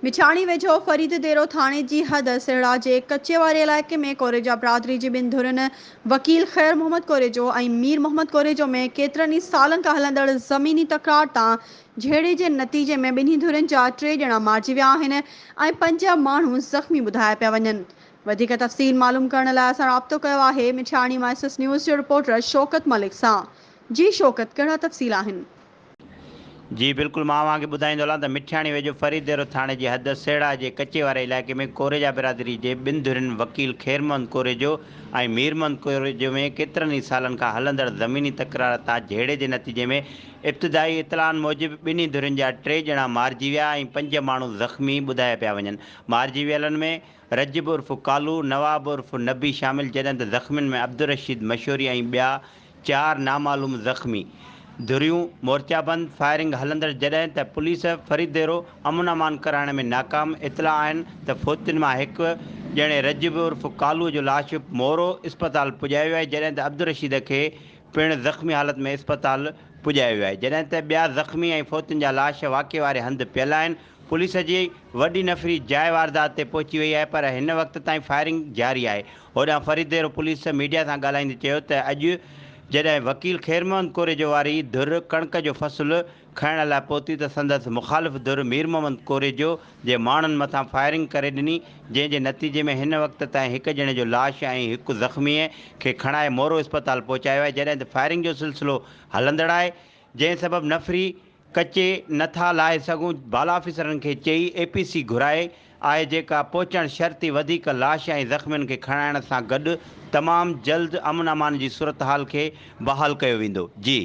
مٺياڻي ويجهو فريد ديرو ٿاڻي جي حد سهڙا جي ڪچي واري علائقي ۾ ڪوريجا برادري جي ٻن ڌرين وڪيل خير محمد ڪوريجو ۽ مير محمد ڪوريجو ۾ ڪيترن ئي سالن کان هلندڙ زميني تڪرار تان جهيڙي جي نتيجي ۾ ٻنهي ڌرين جا ٽي ڄڻا مارجي ويا آهن ۽ پنج ماڻهو زخمي ٻڌايا پيا وڃن. وڌيڪ تفصيل معلوم ڪرڻ لاء اسان رابطو ڪيو آهي مٺياڻي مان ايس ايس نيوز جي رپورٽر شوڪت ملڪ سان جي شوڪت ڪهڙا تفصيل آهن. جي بلڪل مان اوهان کي ٻڌائيندو هلان ته مٺياڻي ويجهو فريد ديرو ٿاڻي جي حد سيڙها جي ڪچي واري علائقي ۾ ڪوريجا برادري جي ٻن ڌرين وڪيل خير محمد ڪوريجو ۽ مير محمد ڪوريجو ۾ ڪيترن ئي سالن کان هلندڙ زميني تڪرار تان جهيڙي جي نتيجي ۾ ابتدائي اطلاعن موجب ٻنهي ڌرين جا ٽي ڄڻا مارجي ويا ۽ پنج ماڻهو زخمي ٻڌايا پيا وڃن مارجي ويلن ۾ رجب عرف ڪالو، نواب عرف نبي شامل جڏهن ته زخمين ۾ عبدالرشيد مشوري ۽ ٻيا چار نامعلوم زخمي، ڌريون مورچابند، فائرنگ هلندڙ جڏهن ته پوليس فريديرو امن امان ڪرائڻ ۾ ناڪام، اطلاع آهن ته فوتين مان هڪ ڄڻي رجب عرف ڪالو جو لاش مورو اسپتال پڄايو ويو آهي جڏهن ته عبدالرشيد کي پڻ زخمي حالت ۾ اسپتال پڄايو ويو آهي جڏهن ته ٻيا زخمي ۽ فوتين جا لاش واقعي واري هنڌ پيل آهن پوليس جي وڏي نفري جاء واردات تي پهچي وئي آهي پر هن وقت تائين فائرنگ جاري آهي. هوڏانهن فريديرو پوليس ميڊيا سان ڳالهائيندي چيو ته اڄ جڏهن وڪيل خير محمد ڪوريجو واري ڌر ڪڻڪ جو فصل کڻڻ لاء پهتي ته سندس مخالف ڌر مير محمد ڪوريجو جي ماڻهن مٿان فائرنگ ڪري ڏني جنهن جي نتيجي ۾ هن وقت تائين هڪ ڄڻي جو لاش ۽ هڪ زخميء کي کڻائي مورو اسپتال پهچايو آهي جڏهن ته فائرنگ جو سلسلو هلندڙ آهي جنهن سبب نفري ڪچي نه ٿا لاهي سگهون، بالا آفيسرن کي چئي اي پي سي گهرائي آهي جيڪا پهچڻ شرط ئي وڌيڪ لاش ۽ زخمين کي کڻائڻ سان گڏ تمام جلد امن امان جي صورتحال کي بحال ڪيو ويندو. جي.